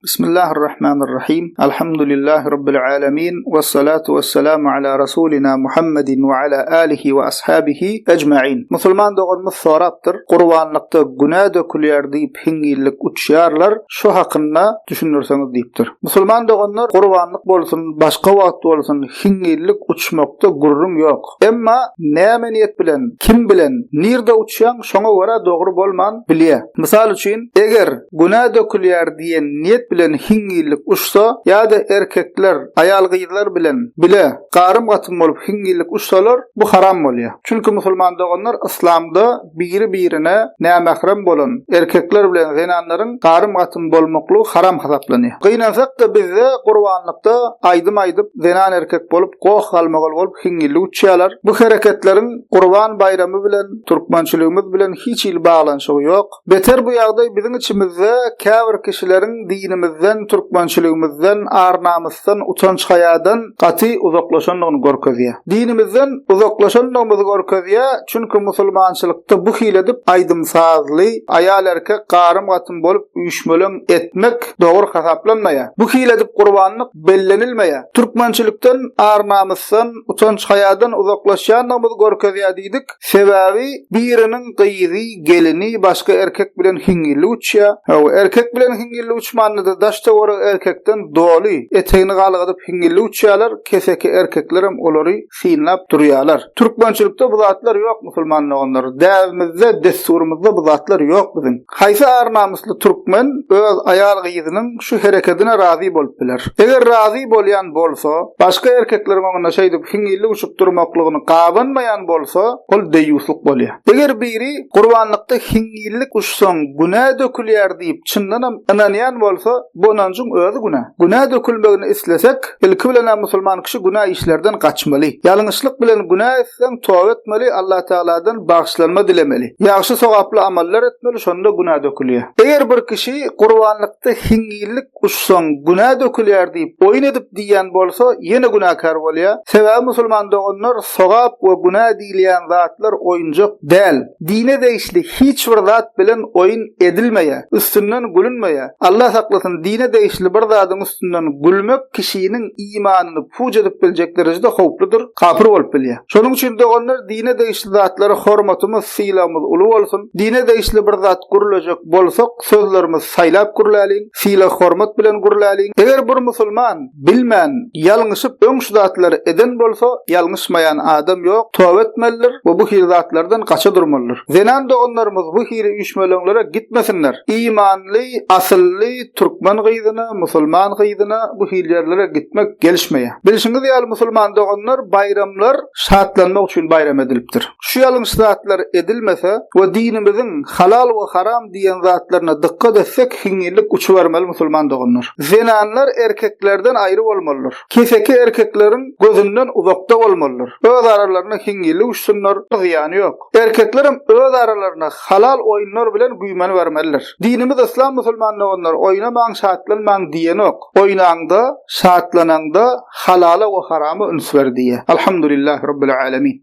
Bismillahirrahmanirrahim. Alhamdulillahi Rabbil alemin. Vessalatu vesselamu ala Rasulina Muhammedin ve ala alihi ve ashabihi ecmain. Musulman doganymyz sorapdyr, Gurbanlykda günä dökülýär diýip hiňňillik uçýarlar, şu hakynda düşündirseňiz diýipdir. Musulman doganlar, gurbanlyk bolsun, başga wagt bolsun, hiňňillik uçmakda gürrüň ýok. Emma näme niýet bilen, kim bilen, nirde uçýaň şoňa görä dogry bolman bilýä. Mysal üçin, eger günä dökülýär diýen niýet bilen hiňňillik uçsa ýa-da erkekler aýal-gyzlar bilen bile garym-gatym bolup hiňňillik uçsalar, bu haram bolýar. Çünki musulman doganlar yslamda biri-birine nämährem bolan erkekler bilen zenanlaryň garym-gatym bolmaklygy haram hasaplanýar. Gynansak-da bizde gurbanlykda aýdym aýdyp zenan-erkek bolup goh-galmagal bolup hiňňillik uçýarlar. Bu hereketleriň Gurban baýramy bilen, türkmençiligimiz bilen hiç hili baglanyşygy ýok. Beter bu ýagdaý biziň içimizde käbir kişileriň dinimizden, türkmençiligimizden, ar-namysdan, utanç-haýadan gaty uzaklaşandygyny görkezýär. Dinimizden uzaklaşandygymyzy görkezýär, çünki musulmançylykda bu hili edip aýdym-sazly, aýal-erkek garym-gatym bolup üýşmeleň etmek dogry hasaplanmaýar. Bu hili edip gurbanlyk bellenilmeýär. Türkmençilikden, ar-namysdan, utanç-haýadan uzaklaşýandygymyzy görkezýär diýdik. Sebäbi biriniň gyzy, gelini başga erkek bilen hiňňillik uçýar. Hawa, erkek bilen hiňňillik uçmanda-da daş-töwerek erkekden doly, etegini galgadyp hiňňillik uçýarlar, keseki erkeklerem olary synlap durýarlar. Türkmençilikde bu zatlar ýok musulman doganlar. Däbimizde, dessurymyzda bu zatlar ýok biziň. Haýsy ar-namysly türkmen öz aýal-gyzynyň şu herekedine razy bolup biler? Eger razy bolýan bolsa, başga erkekleriň öňünde şeýdip hiňňillik uçup durmaklygyny gabanmaýan bolsa, ol deýýuslyk bolýar. Eger biri gurbanlykda hiňňillik uçsaň günä dökülýär diýip çyndanam ynanýan bolsa, bu ynanjyň özi günä. Günä dökülmegini islesek, ilki bilen-ä musulman kişi günä işlerden gaçmaly. Ýalňyşlyk bilen günä etseň, toba etmeli, Allatagaladan bagyşlanma dilemeli. Ýagşy sogaply amallar etmeli, şonda günä dökülýär. Eger bir kişi gurbanlykda hiňňillik uçsaň günä dökülýär diýip oýun edip diýýän bolsa, ýene günäkär bolýar. Sebäbi musulman doganlar sogap we günä diýilýän zatlar oýunjak däl. Dine degişli hiç bir zat bilen oýun edilmeýär, üstünden gülünmeýär. Allah saklasyn, dine degişli bir zadyň üstünden gülmek kişiniň imanyny puç edip biljek derejede howpludyr, kapyr bolup bilýär. Şonuň üçin doganlar dine degişli zatlara hormatymyz, sylagymyz uly bolsun. Dine degişli bir zat gürlejek bolsak, sözlerimizi saýlap gürläliň, sylag-hormat bilen gürläliň. Eger bir musulman bilmän, ýalňyşyp öň şu zatlary eden bolsa, ýalňyşmaýan adam ýok, toba etmelidir we bu hili zatlardan gaça durmalydyr. Zenan doganlarymyz bu hili üýşmeleňlere gitmesinler. Imanly, asylly türkmen gyzyna, musulman gyzyna bu hili ýerlere gitmek gelişmeýär. Bilşiňiz ýaly musulman doganlar baýramlar şatlanmak üçin baýram edilipdir. Şu ýalňyş zatlar edilmese we dinimiziň halal we haram diýen zatlaryna dykgat etsek hiňňillik uçubermeli musulman doganlar. Zenanlar erkeklerden aýry bolmalydyr. Keseki erkekleriň gözünden uzakda bolmalydyr. Öz aralarynda hiňňillik uçsunlar, zyýany ýok. Erkeklerem öz aralarynda halal oýunlar bilen güýmenibermelidir. Dinimiz yslam musulman doganlar oýnamaň şatlanmaň diýenok. Oýnaňda, şatlanaňda halala we harama üns ber diýýär. Alhamdulillahi Rabbil Alemin.